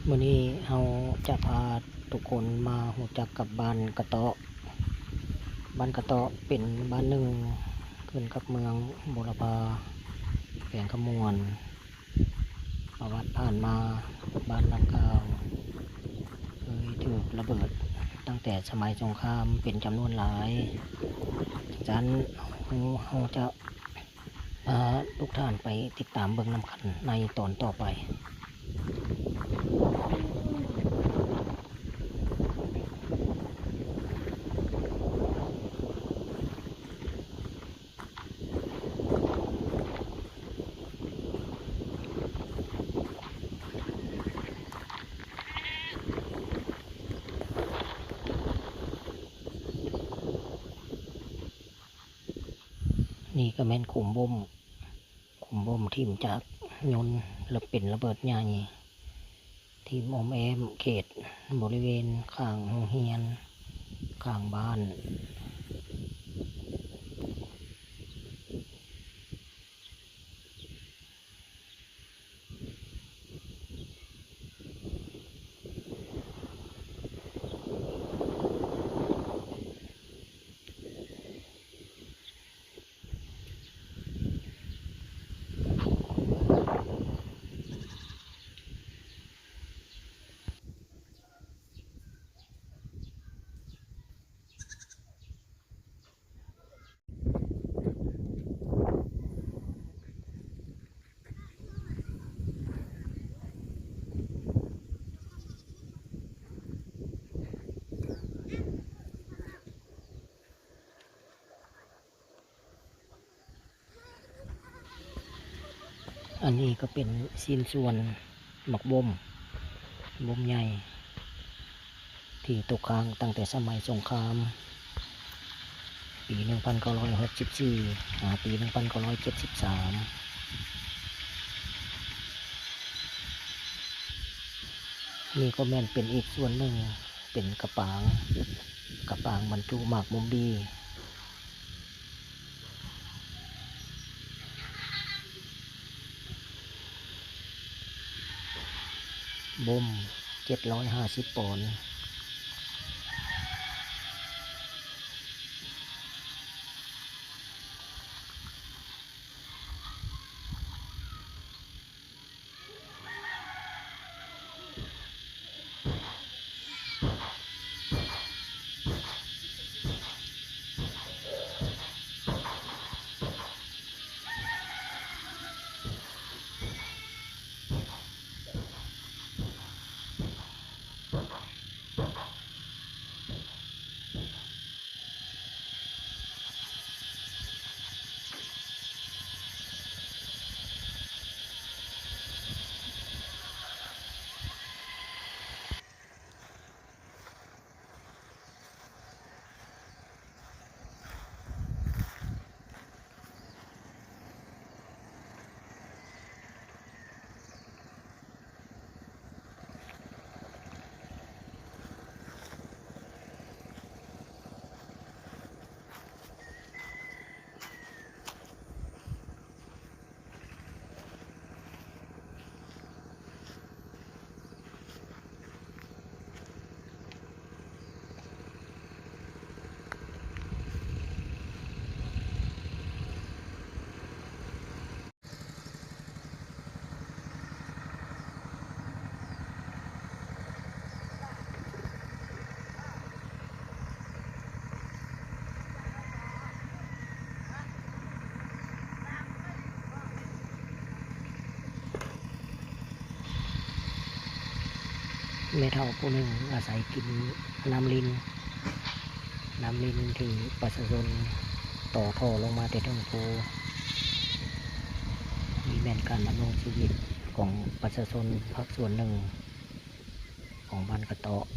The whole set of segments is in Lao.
ມື້ນີ້ເຮົາຈະພາທຸກຄົນມາຮູ້ຈັກກັບບ້ານກະເຕາະ. ບ້ານກະເຕາະເປັນບ້ານໜຶ່ງຂຶ້ນກັບເມືອງບົວລະພາ ແຂວງຄຳມ່ວນ. ປະຫວັດຜ່ານມາ ບ້ານດັ່ງກ່າວເຄີຍຖືກລະເບີດຕັ້ງແຕ່ສະໄໝສົງຄາມເປັນຈຳນວນຫຼາຍ. ຈັ່ງຊັ້ນ ເຮົາ ເຮົາຈະ ພາທຸກທ່ານໄປຕິດຕາມເບິ່ງນຳກັນໃນຕອນຕໍ່ໄປ. ນີ້ກໍແມ່ນຂຸມບົ່ມ, ຂຸມບົ່ມຖິ້ມຈາກຍົນ ແລ້ວເປັນລະເບີດໃຫຍ່ ຖິ້ມອ້ອມແອ້ມເຂດບໍລິເວນຂ້າງໂຮງຮຽນ, ຂ້າງບ້ານ. ອັນນີ້ກໍເປັນຊິ້ນສ່ວນໝາກບົ່ມ, ບົ່ມໃຫຍ່ ທີ່ຕົກຄ້າງຕັ້ງແຕ່ສະໄໝສົງຄາມ ປີໜຶ່ງພັນເກົ້າຮ້ອຍຫົກສິບສີ່ ຫາປີໜຶ່ງພັນເກົ້າຮ້ອຍເຈັດສິບສາມ. ນີ້ກໍແມ່ນເປັນອີກສ່ວນໜຶ່ງ ເປັນກະປາງ, ກະປາງບັນຈຸໝາກບົ່ມບີ. ບົ່ມເຈັດຮ້ອຍຫ້າສິບປອນ. ແມ່ເຖົ້າຜູ້ໜຶ່ງອາໄສກິນນ້ຳລິນ, ນ້ຳລິນທີ່ປະຊາຊົນຕໍ່ທໍ່ລົງມາແຕ່ເທິງພູ. ນີ້ແມ່ນການດຳລົງຊີວິດຂອງປະຊາຊົນພາກສ່ວນໜຶ່ງຂອງບ້ານກະເຕາະ. ເ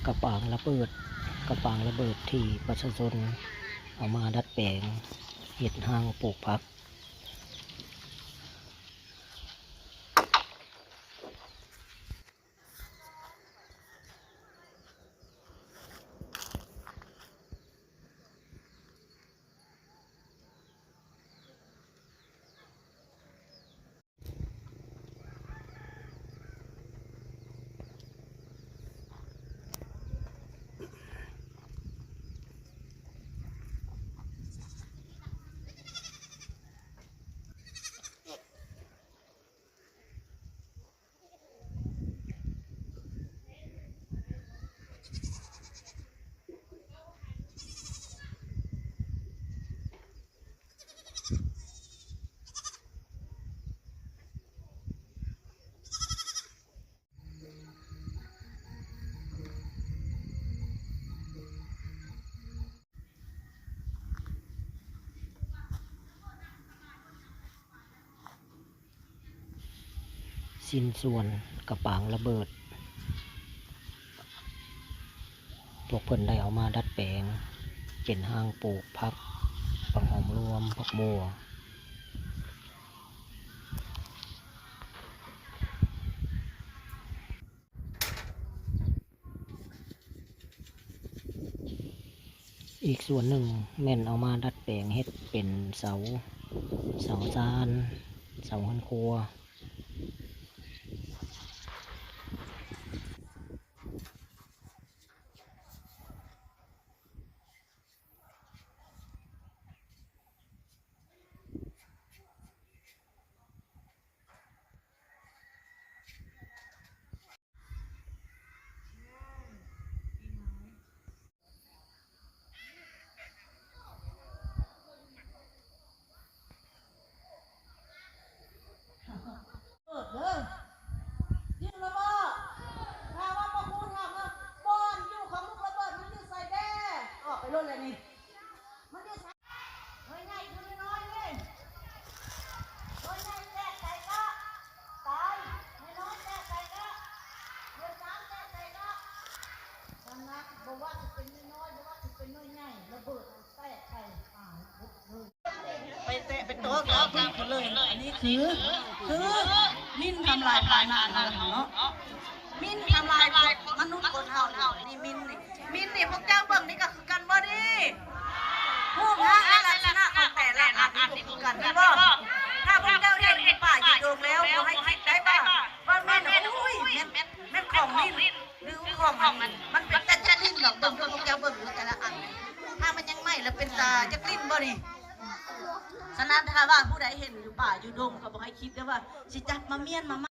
ກະປາງລະເບີດ, ກະປາງລະເບີດທີ່ປະຊາຊົນເອົາມາດັດແປງເຮັດຮ່າງປູກຜັກ. ຊິ້ນສ່ວນກະປາງລະເບີດ ພວກເພິ່ນໄດ້ເອົາມາດັດແປງເປັນຮ່າງປູກຜັກ, ຜັກຫອມລວມ, ຜັກບົ່ວ. ອີກສ່ວນໜຶ່ງແມ່ນເອົາມາດັດແປງເຮັດເປັນເສົາ, ເສົາຊານ, ເສົາເຮືອນຄົວ. ເບີດເດີ ຍິງລະເບີດ. ຖ້າວ່າພໍ່ຄູຖາມວ່າ ບ່ອນຢູ່ຂອງລູກລະເບີດມັນຢູ່ໃສແດ່? ອອກໄປໂລດແຫຼະນີ້ ມັນຢູ່ໃສ? ໜ່ວຍໃຫຍ່ຄືໜ່ວຍນ້ອຍເດ້. ໜ່ວຍໃຫຍ່ແຕກໃສ່ກະຕາຍ, ໜ່ວຍນ້ອຍແຕກໃສ່ກະ, ໜ່ວຍກາງແຕກໃສ່ກະ. ນັ້ນນະ ບໍ່ວ່າຊິເປັນໜ່ວຍນ້ອຍ ບໍ່ວ່າຊິເປັນໜ່ວຍໃຫຍ່ ລະເບີດແຕກໃສ່ ຕາຍເບິດເລີຍ. ໄປແຕະໄປໂຕະກັບເພິ່ນເລີຍ. ອັນນີ້ຄື ຄືມິນທຳລາຍພາຫະນະເຮົາເນາະ, ມິນທຳລາຍມະນຸດຄົນເຮົານີ້. ມິນນີ້ ມິນນີ້ພວກເຈົ້າເບິ່ງນີ້ກໍຄືກັນບໍ່ນີ້? ຮູບຮ່າງ ແລະ ລັກສະນະຂອງແຕ່ລະອັນນີ້ບໍ່ຄືກັນ ແມ່ນບໍ່? ຖ້າພວກເຈົ້າເຫັນປ່າຢູ່ດົງແລ້ວ ບໍ່ໃຫ້ຄິດໄດ້ວ່າ ວ່າແມ່ນ ໂອ້ຍ ແມ່ນ ແມ່ນຂອງມິນ ຫຼືຂອງອັນ ມັນເປັນຕາຈະຫຼິ້ນດອກ. ເບິ່ງ ພວກເຈົ້າເບິ່ງຢູ່ແຕ່ລະອັນ ຖ້າມັນຍັງໃໝ່ແລ້ວເປັນຕາຈະຫຼິ້ນບໍ່ນີ້? ສະນັ້ນ ຖ້າວ່າຜູ້ໃດເຫັນຢູ່ປ່າຢູ່ດົງ ກໍບໍ່ໃຫ້ຄິດເດີວ່າຊິຈັບມາມ້ຽນມາ